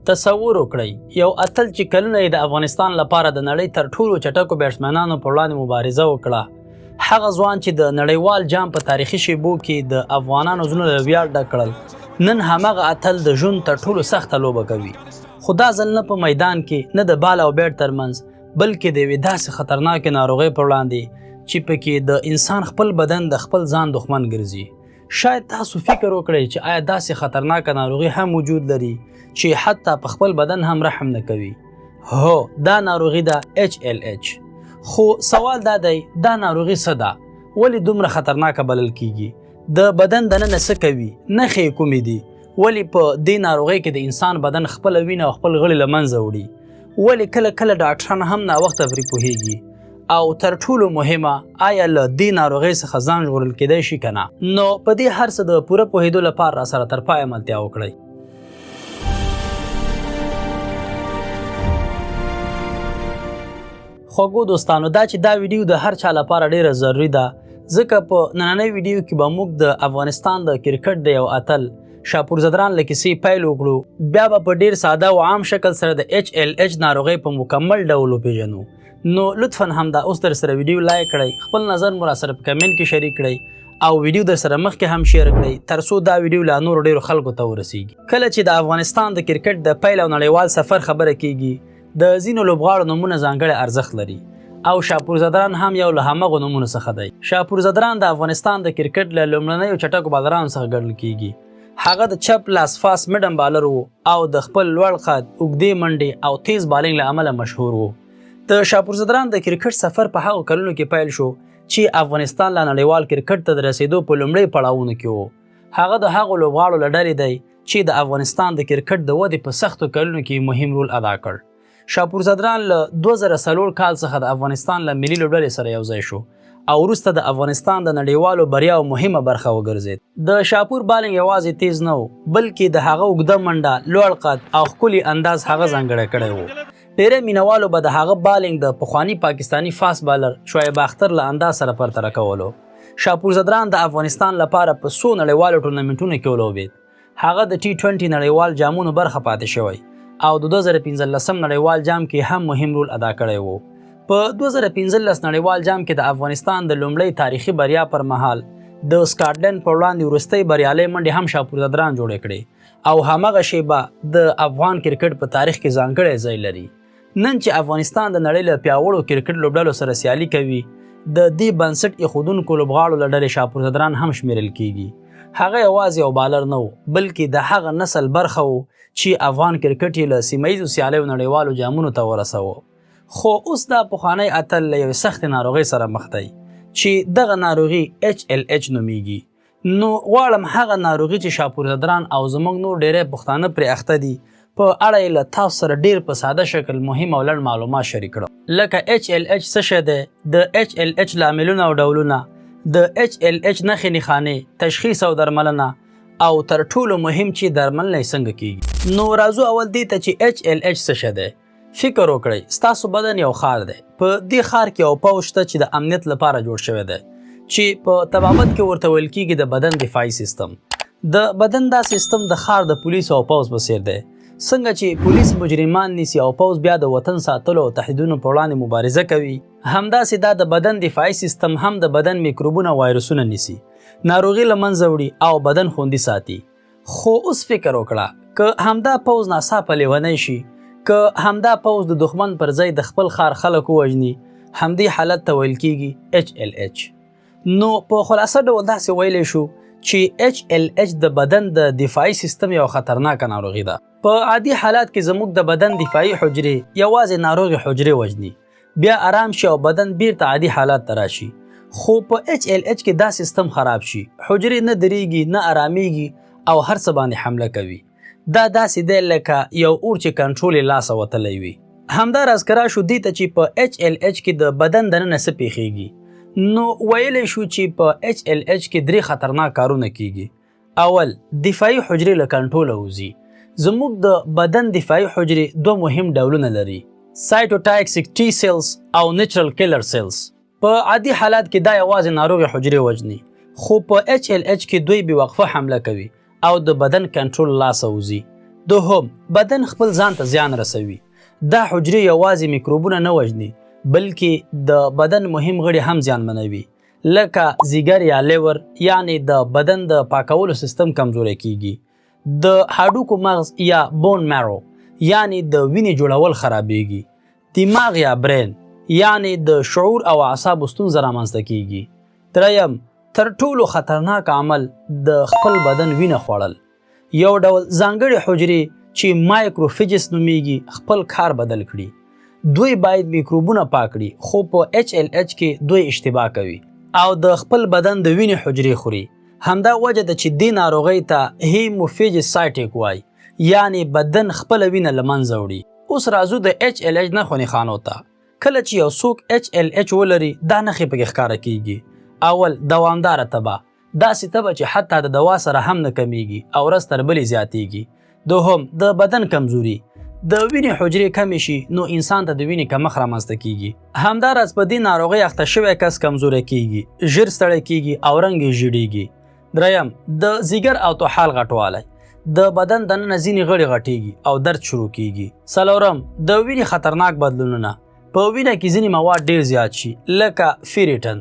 تصور وکړئ، یو اتل چې کلونه یې د افغانستان لپاره د نړۍ تر ټولو چټکو بیټسمنانو پر وړاندې مبارزه وکړه، هغه ځوان چې د نړیوال جام په تاریخي شیبو کې د افغانانو زړونه له ویاړ ډک کړل، نن هماغه اتل د ژوند تر ټولو سخته لوبه کوي. خو دا ځل نه په میدان کې، نه د بال او بیټ ترمنځ، بلکې د یوې داسې خطرناکې ناروغۍ پر وړاندې چې پکې د انسان خپل بدن د خپل ځان دښمن ګرځي. شاید تاسو فکر وکړئ چې آیا داسې خطرناکه ناروغي هم وجود لري چې حتی په خپل بدن هم رحم نه کوي؟ هو، دا ناروغي ده HLH. خو سوال دا دی، دا ناروغي څه ده؟ ولې دومره خطرناکه بلل کیږي؟ د بدن دننه څه کوي؟ نښې یې کومې دي؟ ولې په دې ناروغۍ کې د انسان بدن خپله وینه او خپل غړي له منځه وړي؟ ولې کله کله ډاکټران هم ناوخته پرې پوهیږي؟ او تر ټولو مهمه، آیا له دې ناروغۍ څخه ځان ژغورل کېدای شي که نه؟ نو په دې هر څه د پوره پوهېدو لپاره را سره تر پایه ملتیا وکړئ. خوږو دوستانو، دا چې دا ویډیو د هر چا لپاره ډیره ضروري ده، ځکه په نننۍ ویډیو کې به موږ د افغانستان د کرکټ د یو اتل شاپور ځدران له کیسې پیل وکړو، بیا به په ډیر ساده او عام شکل سره د HLH ناروغۍ په مکمل ډول وپیژنو. نو لطفا همدا اوس در سره ویډیو لایک کړئ، خپل نظر مو راسره په کمنټ کې شریک کړئ او ویډیو در سره مخکې هم شیر کړئ ترڅو دا ویډیو لا نورو ډیرو خلکو ته ورسیږي. کله چې د افغانستان د کرکټ د پیل او نړیوال سفر خبره کیږي، د ځینو لوبغاړو نومونه ځانګړی ارزښت لري او شاپور ځدران هم یو له همغو نومونو څخه دی. شاپور ځدران د افغانستان د کرکټ له لومړنیو چټکو بالرانو څخه ګڼل کیږي. هغه د چپ لاس فاست میډم بالر وو او د خپل لوړ قد، اوږدې منډې او تیز بالینګ له امله مشهور وو. د شاپور ځدران د کرکټ سفر په هغو کلونو کې پیل شو چې افغانستان لا نړیوال کرکټ ته د رسیدو په لومړی پړاوونو کې وو. هغه د هغو لوبغاړو له ډلې دی چې د افغانستان د کرکټ د ودې په سختو کلونو کې مهم رول ادا کړ. شاپور ځدران له 2004 کال څخه د افغانستان له ملي لوبډلې سره یو ځای شو او وروسته د افغانستان د نړیوالو بریاو مهمه برخه وګرځید. د شاپور بالینګ یوازې تیز نه و، بلکې د هغه اوږده منډه، لوړ قد او ښکلي انداز هغه ځانګړی کړی و. ډیری مینوالو به د هغه بالینګ د پخواني پاکستاني فاست بالر شعیب اختر له انداز سره پرتله کولو. شاپور ځدران د افغانستان لپاره په څو نړیوالو ټورنمنټونو کې ولوبید. هغه د ټي 20 نړیوال جامونو برخه پاتې شوی او د 2015 نړیوال جام کې هم مهم رول ادا کړی وو. په 2015 نړیوال جام کې د افغانستان د لومړۍ تاریخي بریا پر مهال د سکاټلند پر وړاندې وروستۍ بریالۍ منډې هم شاپور ځدران جوړې کړې او همغه شیبه د افغان کرکټ په تاریخ کې ځانګړی ځای لري. نن چې افغانستان د نړۍ له پیاوړو کرکټ لوبډلو سره سیالي کوي، د دې بنسټ ایښودونکو لوبغاړو له ډلې شاپور ځدران هم شمیرل کیږي. هغه یوازې یو بالر نه و، بلکې د هغه نسل برخه و چې افغان کرکټ یې له سیمه ییزو سیالیو نړیوالو جامونو ته ورسوه. خو اوس دا پخوانی اتل له یوې سختې ناروغۍ سره مخ دی چې دغه ناروغي HLH نومیږي. نو غواړم هغه ناروغي چې شاپور ځدران او زموږ نور ډیری پښتانه پرې اخته دي، په اړه یې له تاسو سره ډیر په ساده شکل مهم او لنډ معلومات شریک کړم، لکه HLH څه شی دی، د HLH لاملونه او ډولونه، د HLH نښې نښانې، تشخیص او درملنه، او تر ټولو مهم چې درملنه یې څنګه کیږي. نو راځو اول دې ته چې HLH څه شی دی. فکر وکړئ، ستاسو بدن یو ښار دی. په دې ښار کې یو پوځ شته چې د امنیت لپاره جوړ شوی دی، چې په طبابت کې ورته ویل کیږي د بدن دفاعي سیستم. د بدن دا سیستم د ښار د پولیسو او پوځ په څیر دی. څنګه چې پولیس مجرمان نیسي او پوځ بیا د وطن ساتلو او تهدیدونو پر وړاندې مبارزه کوي، همداسې دا د بدن دفاعي سیستم هم د بدن میکروبونه او وایرسونه نیسي، ناروغي له منځه وړي او بدن خوندي ساتي. خو اوس فکر وکړه، که همدا پوځ ناڅاپه لیونی شي، که همدا پوځ د دښمن پر ځای د خپل ښار خلک ووژني، همدې حالت ته ویل کیږي HLH. نو په خلاصه ډول داسې ویلی شو چې HLH د بدن د دفاعي سیستم یو خطرناکه ناروغي ده. په عادي حالات کې زموږ د بدن دفاعي حجرې یوازې ناروغې حجرې وژني، بیا آرام شي او بدن بیرته عادي حالت ته راشي. خو په HLH کې دا سیستم خراب شي، حجرې نه درېږي، نه آرامېږي او هر څه باندې حمله کوي. دا داسې دی لکه یو اور چې کنټرول یې لاسه وتلی وي. همداراز که راشو دې ته چې په HLH کې د بدن دننه څه پېښېږي، نو ویلی شو چې په HLH کې درې خطرناک کارونه کیږي. اول، دفاعي حجرې له کنټروله وځي. زموږ د بدن دفاعي حجرې دوه مهم ډولونه لري، سایټوټاکسیک ټي سیلز او نیچرل کیلر سیلز. په عادي حالات کې دا یوازې ناروغې حجرې وژني، خو په HLH کې دوی بې وقفه حمله کوي او د بدن کنټرول لاسه وځي. دوهم، بدن خپل ځان ته زیان رسوي. دا حجرې یوازې میکروبونه نه وژني، بلکې د بدن مهم غړي هم زیانمنوي، لکه ځیګر یا liver، یعنی د بدن د پاکولو سیستم کمزوری کیږي. د هډوکو مغز یا bone marrow، یعنی د وینې جوړول خرابیږي. دماغ یا brain، یعنی د شعور او اعصابو ستونزه رامنځته کیږي. دریم، تر ټولو خطرناک عمل د خپل بدن وینه خوړل. یو ډول ځانګړې حجرې چې macrophages نومیږي خپل کار بدل کړي. دوی باید میکروبونه پاک کړي، خو په HLH کې دوی اشتباه کوي او د خپل بدن د وینې حجرې خوري. همدا وجه ده چې دې ناروغۍ ته hemophagocytic وایي، یعنی بدن خپله وینه له منځه وړي. اوس راځو د HLH نښو نښانو ته. کله چې یو څوک HLH ولري، دا نښې پکې ښکاره کیږي. اول، دوامداره تبه، داسې تبه چې حتی د دوا سره هم نه کمیږي او ورځ تر بلې زیاتیږي. دوهم، د بدن کمزوري. د وینې حجرې کمې شي نو انسان ته د وینې کمښت رامنځته کیږي. همداراز په دې ناروغۍ اخته شوی کس کمزوری کیږي، ژر ستړی کیږي او رنګ یې ژیړیږي. دریم، د ځیګر او طحال غټوالی. د بدن دننه ځینې غړي غټیږي او درد شروع کیږي. څلورم، د وینې خطرناک بدلونونه. په وینه کې ځینې مواد ډیر زیات شي، لکه فیریټن.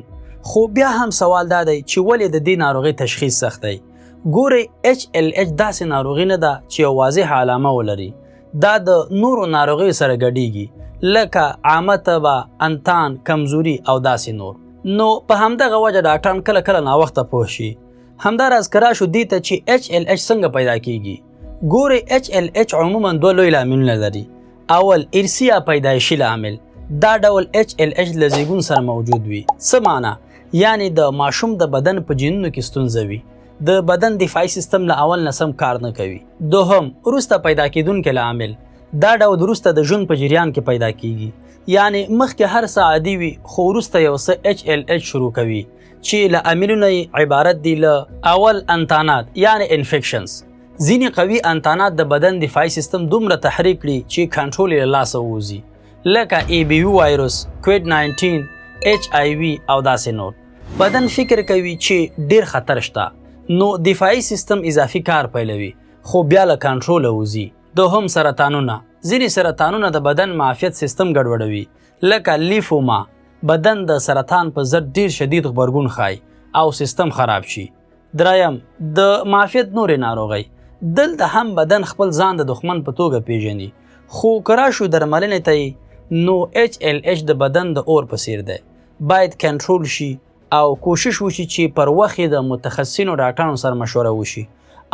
خو بیا هم سوال دا دی چې ولې د دې ناروغۍ تشخیص سخت دی؟ ګورئ، HLH داسې ناروغي نه ده چې یو واضح علامه ولري. دا د نورو ناروغیو سره ګډیږي، لکه عامه تبه، انتان، کمزوري او داسې نور. نو په همدغه وجه ډاکټران کله کله ناوخته پوه شي. همداراز که راشو دې ته چې HLH څنګه پیدا کیږي، ګورئ، HLH عموما دوه لوی لاملونه لري. اول، ارثي یا پیدایشي لامل. دا ډول HLH له زیږون سره موجود وي. څه معنا؟ یعنی د ماشوم د بدن په جینونو کې ستونزه وي، د بدن دفاعي سیستم له اول نه سم کار نه کوي. دوهم، وروسته پیدا کیدونکی لامل. دا ډول وروسته د ژوند په جریان کې پیدا کیږي، یعنی مخکې هر څه عادي وي، خو وروسته یو څه HLH شروع کوي، چې له عاملونو یې عبارت دي له: اول، انتانات یعنی infections. ځینې قوي انتانات د بدن دفاعي سیستم دومره تحریک کړي چې کنټرول یې له لاسه ووځي، لکه EBV وایروس، کوویډ 19، HIV او داسې نور. بدن فکر کوي چې ډیر خطر شته، نو دفاعي سیستم اضافي کار پیلوي، خو بیا له کنټروله وځي. دوهم، سرطانونه. ځینې سرطانونه د بدن معافیت سیستم ګډوډوي، لکه لیفوما. بدن د سرطان په ضد ډیر شدید غبرګون ښایي او سیستم خراب شي. دریم، د معافیت نورې ناروغۍ. دلته هم بدن خپل ځان د دښمن په توګه پیژني. خو که راشو درملنې ته یې، نو HLH د بدن د اور په څیر دی، باید کنټرول شي او کوشش وشي چې پر وخت یې د متخصصینو ډاکټرانو سره مشوره وشي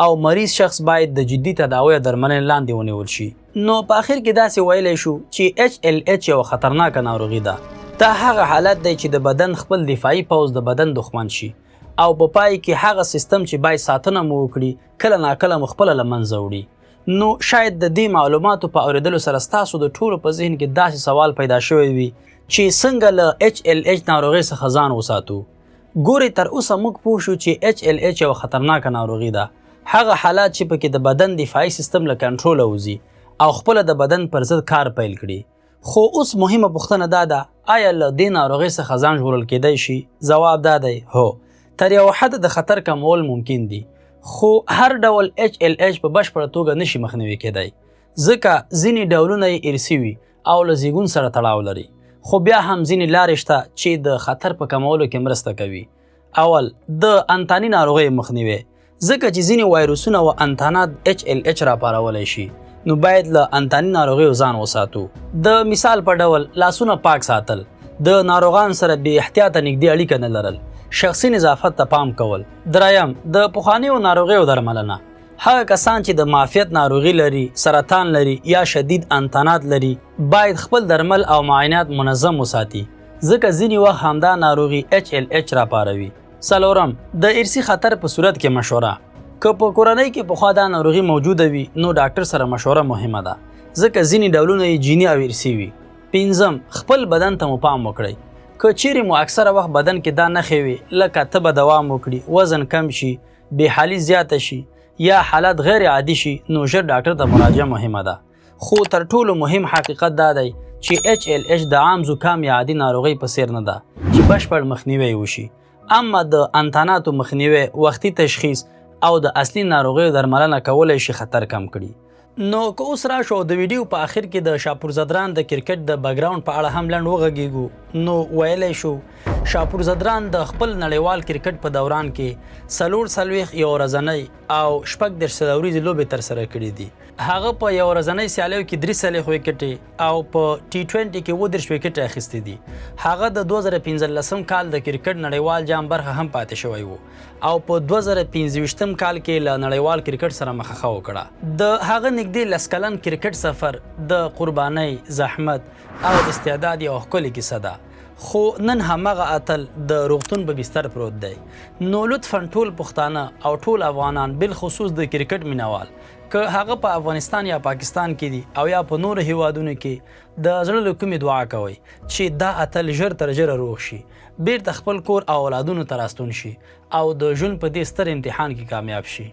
او مریض شخص باید د جدي تداوی او درملنې لاندې ونیول شي. نو په اخر کې داسې ویلی شو چې HLH یوه خطرناکه ناروغي ده. دا هغه حالت دی چې د بدن خپل دفاعي پوځ د بدن دښمن شي او په پای کې هغه سیستم چې باید ساتنه مو وکړي، کله ناکله مو خپله له منځه وړي. نو شاید د دې معلوماتو په اوریدلو سره ستاسو د ټولو په ذهن کې داسې سوال پیدا شوی وي چې څنګه له HLH ناروغۍ څخه ځان وساتو. ګورئ، تر اوسه موږ پوه شو چې HLH یوه خطرناکه ناروغي ده، هغه حالات چې پکې د بدن دفاعي سیستم له کنټروله وځي او خپله د بدن پر ضد کار پیل کړي. خو اوس مهمه پوښتنه دا ده، آیا له دې ناروغۍ څخه ځان ژغورل کیدای شي؟ ځواب دا دی، هو، تر یو حده د خطر کمول ممکن دي، خو هر ډول HLH په بشپړه توګه نشي مخنیوي کیدای، ځکه ځینې ډولونه یې ارثي وي او له زیږون سره تړاو لري. خو بیا هم ځینې لارې شته چې د خطر په کمولو کې مرسته کوي. اول، د انتاني ناروغیو مخنیوی. ځکه چې ځینې وایروسونه او انتانات HLH راپارولی شي، نو باید له انتاني ناروغیو ځان وساتو. د مثال په ډول، لاسونه پاک ساتل، د ناروغان سره بې احتیاطه نږدې اړیکه نه لرل، شخصي نظافت ته پام کول. دریم، د پخوانیو ناروغیو درملنه. هغه کسان چې د معافیت ناروغي لري، سرطان لري یا شدید انتانات لري، باید خپل درمل او معاینات منظم وساتي، ځکه ځینې وخت همدا ناروغي HLH راپاروي. څلورم، د ارثي خطر په صورت کې مشوره. که په کورنۍ کې پخوا دا ناروغي موجوده وي، نو ډاکټر سره مشوره مهمه ده، ځکه ځینې ډولونه یې جیني او ارثي وي. پنځم، خپل بدن ته مو پام وکړئ. که چیرې مو اکثره وخت بدن کې دا نښې وي، لکه تبه دوام وکړي، وزن کم شي، بې حالي زیاته شي یا حالت غیر عادي شي، نو ژر ډاکټر ته مراجعه مهمه ده. خو تر ټولو مهم حقیقت دا دی چې HLH د عام زکام یا عادي ناروغۍ په څیر نه ده چې بشپړ مخنیوی وشي، اما د انتاناتو مخنیوی، وختي تشخیص او د اصلي ناروغیو درملنه کولی شي خطر کم کړي. نو که اوس راشو او د ویډیو په اخر کې د شاپور ځدران د کرکټ د بګراونډ په اړه هم لنډ وغږیږو، نو ویلی شو شاپور ځدران د خپل نړیوال کرکټ په دوران کې 44 یو ورځنۍ او 36 څلوریزې لوبې ترسره کړې دي. هغه په یو ورځنۍ سیالیو کې 43 ویکټې او په ټي 20 کې 37 ویکټې اخیستې دي. هغه د 2015 کال د کرکټ نړیوال جام برخه هم پاتې شوی وو او په 2025 کال کې له نړیوال کرکټ سره مخه ښه وکړه. د هغه نږدې 10 کلن کرکټ سفر د قربانۍ، زحمت او استعداد یوه ښکلې کیسه ده، خو نن همغه اتل د روغتون په بستر پروت دی. نو لطفا ټول پښتانه او ټول افغانان، بالخصوص د کرکټ مینوال، که هغه په افغانستان یا پاکستان کې دي او یا په نورو هیوادونو کې، د زړه له کومې دعا کوئ چې دا اتل ژر تر ژره روغ شي، بیرته خپل کور او اولادونو ته راستون شي او د ژوند په دې ستر امتحان کې کامیاب شي.